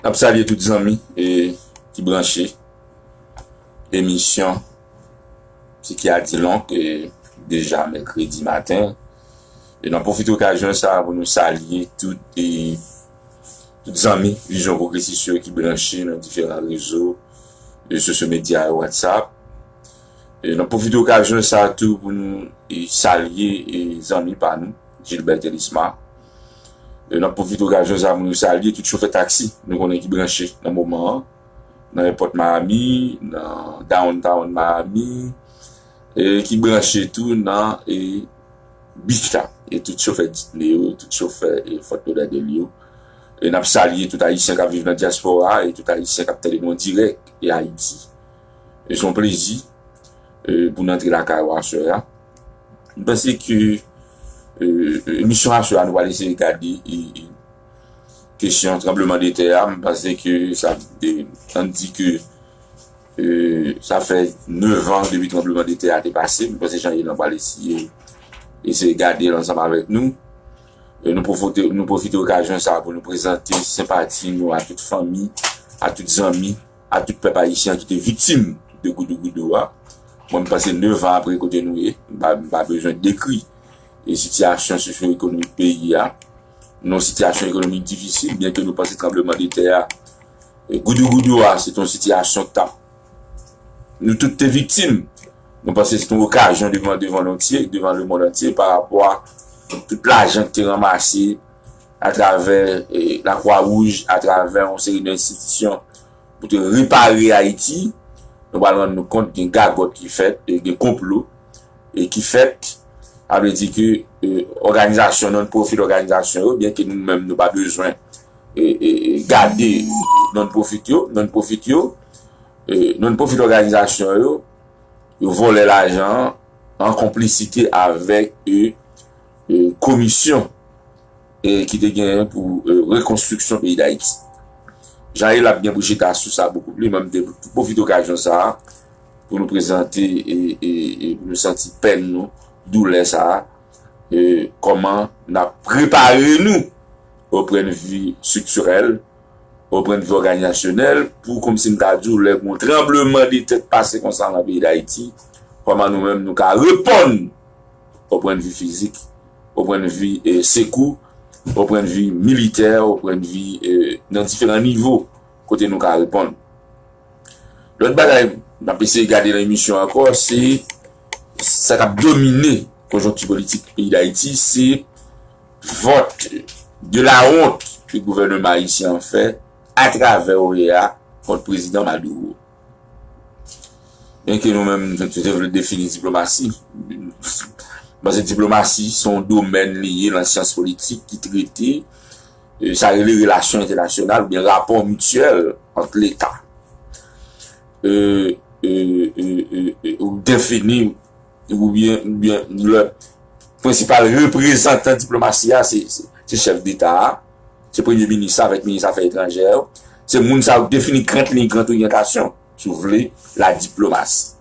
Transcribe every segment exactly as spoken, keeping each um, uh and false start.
N ap salye tout zanmi e ki branche emisyon Ti Kè a Dilonk e deja mèkredi maten. E n ap pwofite okazyon sa a pou nou salye tout e tout zanmi Vizyon Pwogresis yo ki branche nan diferan rezo e sosyo medya yo, WhatsApp. E n ap pwofite okazyon sa a tou pou nou e salye e zanmi pa nou, Gilbert Elisma. E n ap pwofite okazyon sa a pou nou salye tout chofè taksi nou konnen ki branche nan moman an, nan èpòt Miami, nan downtown Miami, e ki branche tou nan e beach la. E tout chofè Disney yo, tout chofè e Fort Lauderdale yo. E n ap salye tout Ayisyen k ap viv nan dyaspora e tout Ayisyen k ap tande nou an dirèk e Ayiti. E se yon plezi e pou n antre lakay ou aswè a. M panse ke e, e, emisyon aswè a, nou pral eseye gade e, e, kesyon tranbleman de tè a. M panse ke sa, e, ann di ke e, sa fè nèf an depi tranbleman de tè a te pase. M panse Jean Elan pral eseye, eseye gade l ansanm avèk nou. E, nou pwofite, nou pwofite okazyon sa a pou nou prezante senpati nou a tout fanmi, a tout zanmi, a tout pèp ayisyen ki te viktim de goudougoudou a. Mwen, m panse nèf an apre kote nou ye, m pa, m pa bezwen dekri e sitiyasyon sosyo-ekonomik peyi a. Nou nan yon sitiyasyon ekonomik difisil, byenke nou panse tranbleman de tè a, e goudougoudou a, se te yon sitiyasyon k t ap, nou tout te viktim. Nou panse se te yon okazyon devan, devan lantye, devan lemonn antye pa rapò a tout lajan ki te ranmase atravè e, Lakwa Wouj, atravè yon seri de enstitisyon pou te repare Ayiti. Nou pral rann nou kont gen gagòt ki fèt, e gen konplo e ki fèt. Sa vle di ke e, òganizasyon, non-profit òganizasyon yo, byenke nou menm nou pa bezwen e, e, e, gade non-profit yo, non-profit yo, e, non-profit òganizasyon yo, yo vòlè lajan an an konplisite avèk e, e, komisyon e, ki te genyen pou e, rekonstriksyon peyi Dayiti. Jean Elan ap gen pou chita sou sa bokou plis, men m te pwofite okazyon sa a pou nou prezante e, e, e pou nou santi pèn nou, doulè sa a, e kòman n ap prepare nou o pwennvi estriktirèl, o pwennvi òganizasyonèl, pou kòmsi m ta di w, lè yon tranbleman de tè pase konsa nan peyi Dayiti, kòman nou menm nou ka reponn o pwennvi fizik, o pwennvi e, sekou, o pwennvi militè, o pwennvi e, nan diferan nivo kote nou ka reponn. Lòt bagay n ap eseye gade nan emisyon ankò, se sa k ap domine konjonkti politik peyi Dayiti, se vòt de la wont ke gouvènman ayisyen an fè atravè O E A kont prezidan Maduro. Byenke nou menm, nou te vle defini diplomasi, m panse diplomasi se yon domèn li ye nan syans politik ki trete e, sa rele relasyon entènasyonal oubyen rapò mityèl ant leta. E, e, e, e, e, ou defini, oubyen, oubyen lè prensipal reprezantan diplomasi a, se, se, se chèf deta a, se premye minis la avèk minis afè etranjè yo. Se moun sa yo k defini gran liy, gran oryantasyon, si w vle, la diplomasi.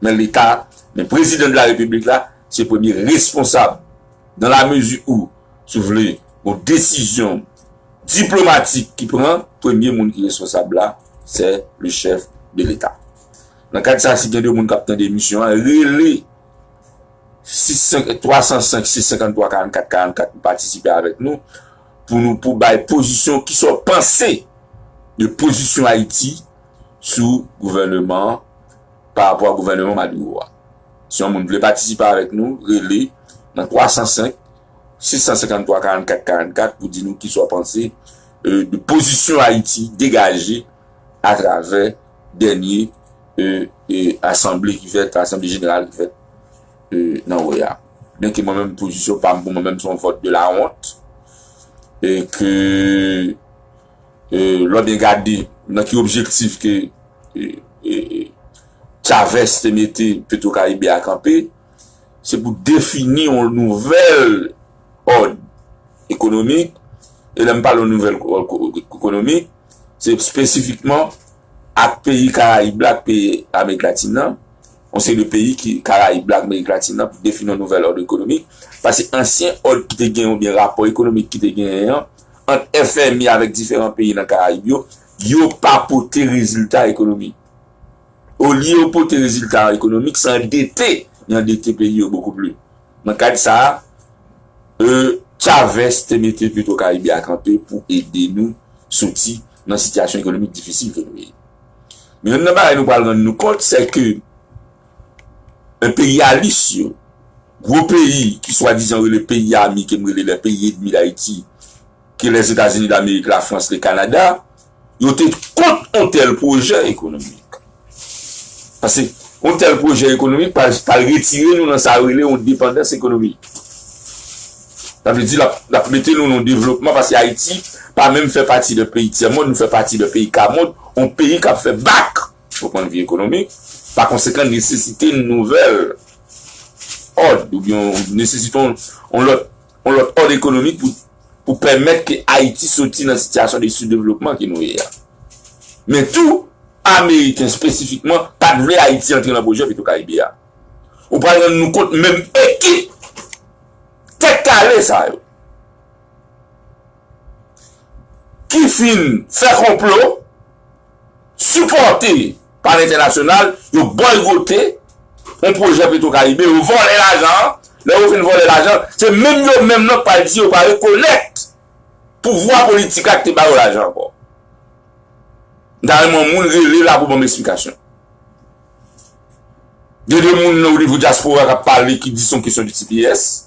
Men leta, men prezidan de la repiblik la, se premye responsab, dans la mesure où, si w vle, yon desizyon diplomatik ki pran, premye moun ki responsab la, se le chef de l'État. Nan kad sa, si gen de moun k ap tande emisyon an, rele sis san, twa san senk, sis senkanntwa, karannkat, karannkat pou patisipe avèk nou, pou nou, pou bay pozisyon, kisa w panse de pozisyon Ayiti sou gouvènman an, pa rapò a gouvènman Maduro a. Si yon moun vle patisipe avèk nou, rele nan twa san senk, sis san senkanntwa, karannkat, karannkat pou di nou kisa w panse e, de pozisyon Ayiti degaje atravè dènye e, e, asanble ki fèt, asanble jeneral ki fèt e, nan O E A. Byenke mwen menm, pozisyon pa m pou mwen menm se yon vòt de la wont, e ke e, lè w byen gade nan ki objektif ke e, e, e, Chavez te mete Petro Caribe a kanpe, se pou defini yon nouvèl òd ekonomik. E lè m pale yon nouvèl òd ko-, ekonomik, se espesifikman ak peyi Karayib la, ak peyi Amerik Latin nan, yon seri de peyi ki Karayib la, ak Amerik Latin nan, pou defini yon nouvèl òd ekonomik. Paske ansyen òd ki te gen, oubyen rapò ekonomik ki te genyen an, ant F M I avèk diferan peyi nan Karayib yo, yo pa pote rezilta ekonomik. Olye yo pote rezilta ekonomik, se andete, y andete peyi yo bokou plis. Nan kad sa a, e, Chavez te mete Petro Caribe a kanpe pou ede nou soti nan sitiyasyon ekonomik difisil ke nou ye. Men youn nan bagay nou pral rann nou kont, se ke enperyalis yo, gwo peyi ki swadizan rele peyi ami, ke m rele le pays ennemi d'Haïti, ke Lèzetazini Damerik, Lafrans, le Kanada, yo te kont yon tèl pwojè ekonomik. Paske yon tèl pwojè ekonomik pral, pral retire nou nan sa yo rele yon depandans ekonomik. Sa vle di, l ap, l ap mete nou nan devlopman, paske Ayiti pa menm fè pati de peyi tyèmond, nou fè pati de peyi kamond, yon peyi k ap fè bak yon pwennvi ekonomik. Pa konsekan, nesesite yon nouvèl òd, oubyen nesesite yon, yon lòt, yon lòt òd ekonomik pou, pou pèmèt ke Ayiti soti nan sitiyasyon de soudevlopman ke nou ye a. Men tou, Ameriken espesifikman pa t vle Ayiti antre nan pwojè Petro Caribe a. Ou pral rann nou kont menm ekip tèt kale sa yo ki fin fè konplo, sipòte pa lentènasyonal, yo bòykote yon pwojè Petro Caribe, yo vòlè lajan an. Lè yo fin vòlè lajan, se menm yo menm nan k pral di yo pa rekonèt pouvwa politik la ki te ba yo lajan ankò. M ta renmen yon moun rele la pou ban m esplikasyon. Gen de moun nan o nivo dyaspora k ap pale ki di se yon kesyon de T P S.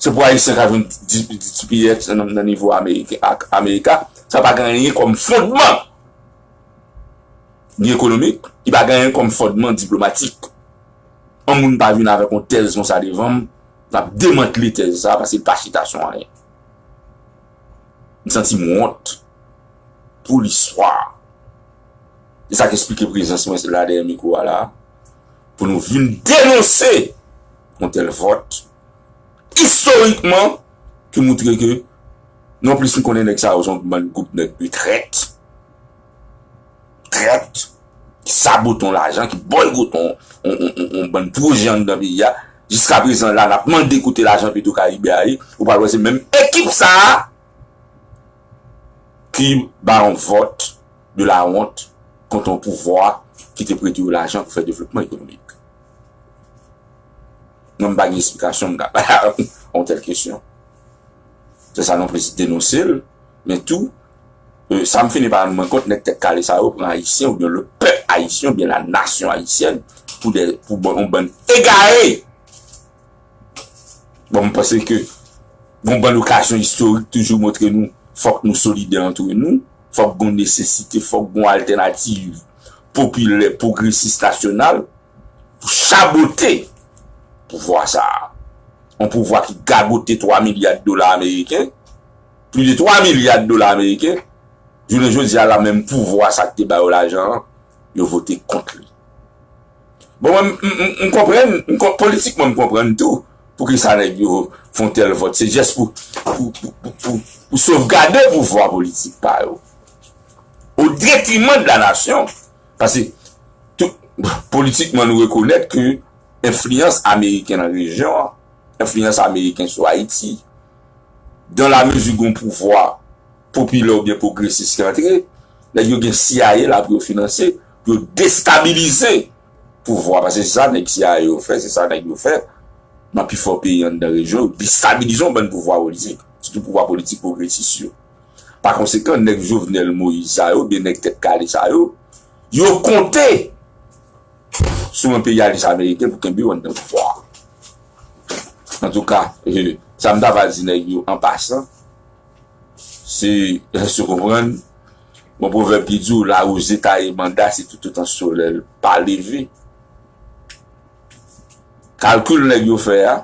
Se pou Ayisyen ka jwenn T P S nan, nan nivo Amerik, ak Amerika. Sa pa gen anyen kòm fondman. Ni ekonomik, li pa gen anyen kòm fondman diplomatik. Yon moun pa vin avèk yon tèz konsa devan m, m ap demantle tèz sa paske l pa chita sou anyen. M santi m wont pou listwa. Se sa k esplike prezans mwen la dèyè mikwo a la, pou nou vin denonse yon tèl vòt istorikman ki moutre ke, non plis m konnen nèg sa yo se yon bann gwoup nèg de trèt. Trèt, ki sabote yon lajan, ki bòykote yon, yon, yon, yon, yon bann pwojè anndan peyi a. Jiskaprezan la, n ap mande kote lajan Petro Caribe a ye. Ou pral wè se menm ekip sa a ki ba yon vòt de la wont kont yon pouvwa ki te prete yo lajan pou fè devlopman ekonomik. Mwen, m pa gen esplikasyon m ka bay yon tèl kesyon. Se sa nou plis denonse l, men tou, e, sa m fini pa rann mwen kont, nèg tèt kale sa yo pran Ayisyen oubyen le pèp ayisyen oubyen la nasyon ayisyèn pou de, pou bon, yon bann egare. Bon, m panse ke yon bann okazyon istorik toujou montre nou fòk nou solidè antre nou, fòk gon nesesite, fòk gon altènativ popilè, pwogresis, nasyonal pou chabote pouvwa sa a. Yon pouvwa ki gagote twa milya dola ameriken, plis de twa milya dola ameriken, jounen jodi a la menm pouvwa sa ki te ba yo lajan an, yo vote kont li. Bon, mwen, m, m, m konprann, m kon-, politikman, m konprann tou poukisa nèg yo fè yon tèl vòt. Se jès pou, pou, pou, pou, pou, pou sovgade pouvwa politik pa yo. O detriman de la nasyon. Paske, tou, politikman, nou rekonèt ke enfliyans ameriken nan rejyon an, enfliyans ameriken sou Ayiti, dan la mezi gon pouvwa popilè oubyen pwogresis ki antre, nèg yo gen C I A la pou yo finanse, pou yo destabilize pouvwa. Paske se sa nèg C I A yo fè, se sa nèg yo fè nan pifò peyi anndan rejyon, yo destabilize yon bann pouvwa politik, sitou pouvwa politik pwogresis yo. Pa konsekan, nèg Jovenel Moïse sa yo, oubyen nèg tèt kale sa yo, yo konte sou enperyalis ameriken pou kenbe yo anndan pouvwa. Antouka, e, sa m ta va di nèg yo an pasan, se, èske w konprann? Bon pwovèb ki di w, la woze taye banda, se toutotan solèy pa leve. Kalkil nèg yo fè a,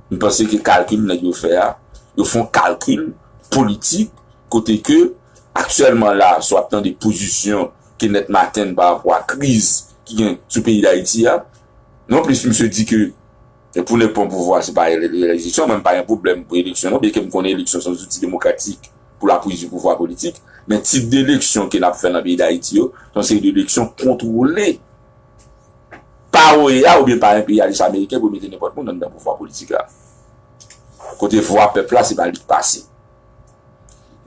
m panse ke kalkil nèg yo fè a, yo fè yon kalkil politik, kote ke aktyèlman la, si w ap tande pozisyon Kenneth Martin pa rapò a kriz ki gen sou peyi Dayiti a, non plis misye di ke, e, pou nèg pran pouvwa, se pa ele-, eleksyon, mwen m pa gen pwoblèm pou eleksyon non, byenke m konnen eleksyon se yon zouti demokratik pou lapriz di pouvwa politik, men tip de eleksyon ke n ap fè nan peyi Dayiti yo, se yon seri de eleksyon kontwole pa O E A oubyen pa enperyalis ameriken pou mete nenpòt moun anndan pouvwa politik la. Kote vwa pèp la, se pa li k pase.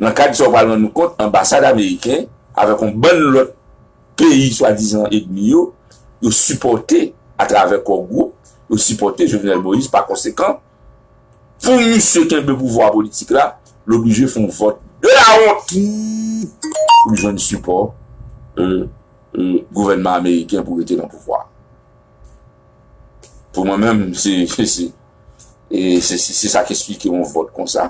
Nan kad sa, w pral rann ou kont, anbasad ameriken, avèk yon bann lòt peyi swadizan ènmi yo, yo sipòte, atravè Core Group, yo sipòte Jovenel Moïse. Pa konsekan, pou misye kenbe pouvwa politik la, l oblije fè yon vòt de la wont pou l jwenn sipò, e, e, gouvènman ameriken pou rete nan pouvwa. Pou mwen menm, se, se, se, e se, se, se sa k esplike yon vòt konsa.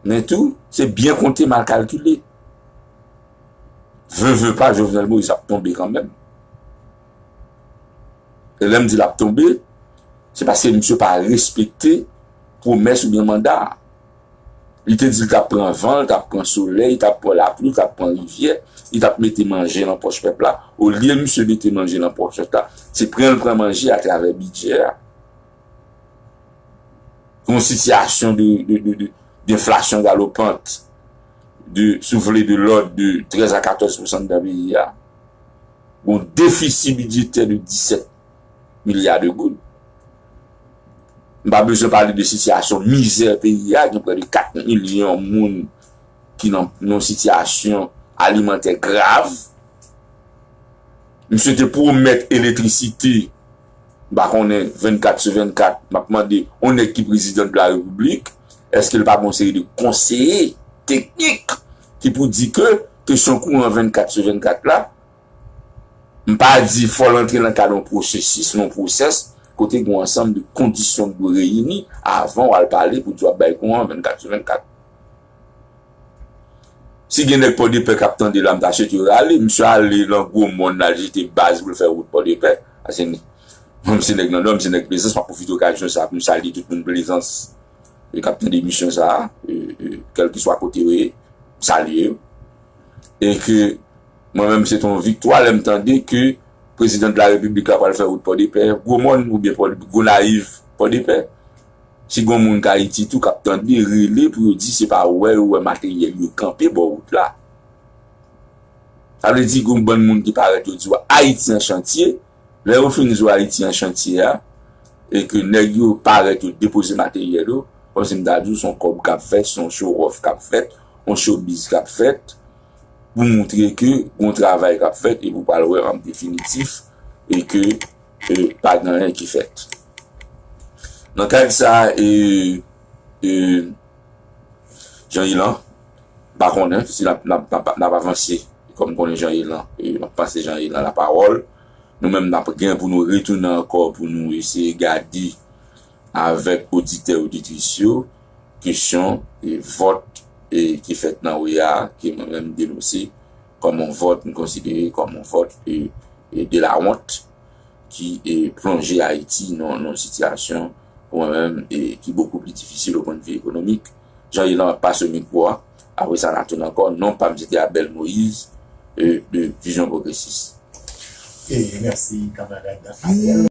Men tou, se byen konte, mal kalkile. Ve, ve pa, Jovenel Moïse ap tonbe kanmenm. E lè m di l ap tonbe, se paske misye pa respekte pwomès oubyen manda a. Li te di l t ap pran van, l t ap pran solèy, li t ap pran lapli, li t ap pran rivyè, li t ap mete manje nan pòch pèp la. Olye misye mete manje nan pòch pèp la, se pran l pran manje atravè bidjè a. Yon sitiyasyon de, de, de, de, denflasyon galopant, de, si w vle, de lòd de trèz a katòz pousan nan peyi a. Yon defisi bidjetè de disèt milya de goud. M pa bezwen pale de sitiyasyon mizè peyi a, gen prè de kat milyon moun ki nan, nan yon sitiyasyon alimantè grav. Misye te pwomèt elektrisite, m pa konnen, vennkat sou vennkat, m ap mande, yon nèg ki prezidan de la repiblik, èske l pa gen yon seri de konseye teknik ki pou di ke kesyon kouran vennkat sou vennkat la, m pa di fò l antre nan kad yon pwosesis, yon pwosès, kote gen yon ansanm de kondisyon ki dwe reyini avan w al pale pou di w ap bay kouran vennkat sou vennkat. Si gen nèg Pòdepè k ap tande la, m ta swete yo rale. Misye ale nan Gwo Mòn, l al jete baz pou l fè wout Pòdepè. Paske mwen, m se nèg Landò, m se nèg Plezans, m ap pwofite okazyon sa a pou m salye tout moun Plezans, e, k ap tande emisyon sa a, e, e, kèlkeswa kote yo ye, m salye yo. E ke mwen menm, se t on viktwa lè m tande ke prezidan de la repiblik la pral fè wout Pòdepè, Gwo Mòn oubyen Pòdepè, Gonayiv, Pòdepè. Si gon moun k Ayiti tou k ap tande, rele pou yo di se pa wè yo wè materyèl yo kanpe bò wout la. Sa vle di gon bann moun ki parèt yo di w Ayiti an chantye, lè yo fin di w Ayiti an chantye a, e ke nèg yo parèt yo depoze materyèl yo, kòmsi m ta di w se yon kòb k ap fèt, se yon show off k ap fèt, yon showbiz k ap fèt, pou moutre ke gon travay k ap fèt e pou pral wè an definitif e ke, e, pa gen anyen ki fèt. Nan kad sa, e, e, Jean Ylan, m pa konnen si n ap, n ap, n ap, n ap avanse, kòm m konnen Jean Ylan, e, m ap pase Jean Ylan lapawòl. Nou menm, n ap gen pou nou retounen ankò pou nou eseye gade avèk oditè, oditris yo, kesyon, e, vòt, e, ki fèt nan O E A a, ke mwen menm m denonse kòm yon vòt, m konsidere kòm yon vòt, e, e, de la wont, ki, e, plonje Ayiti nan, nan yon sitiyasyon, pou mwen menm, e, ki bokou pli difisil o pwennvi ekonomik. Jean Ylan, m ap pase w mikwo a. Apre sa, n a tounen ankò. Non pa m, se te Abel Moïse, e, de Vizyon Pwogresis. E, mèsi, kanmarad Abel.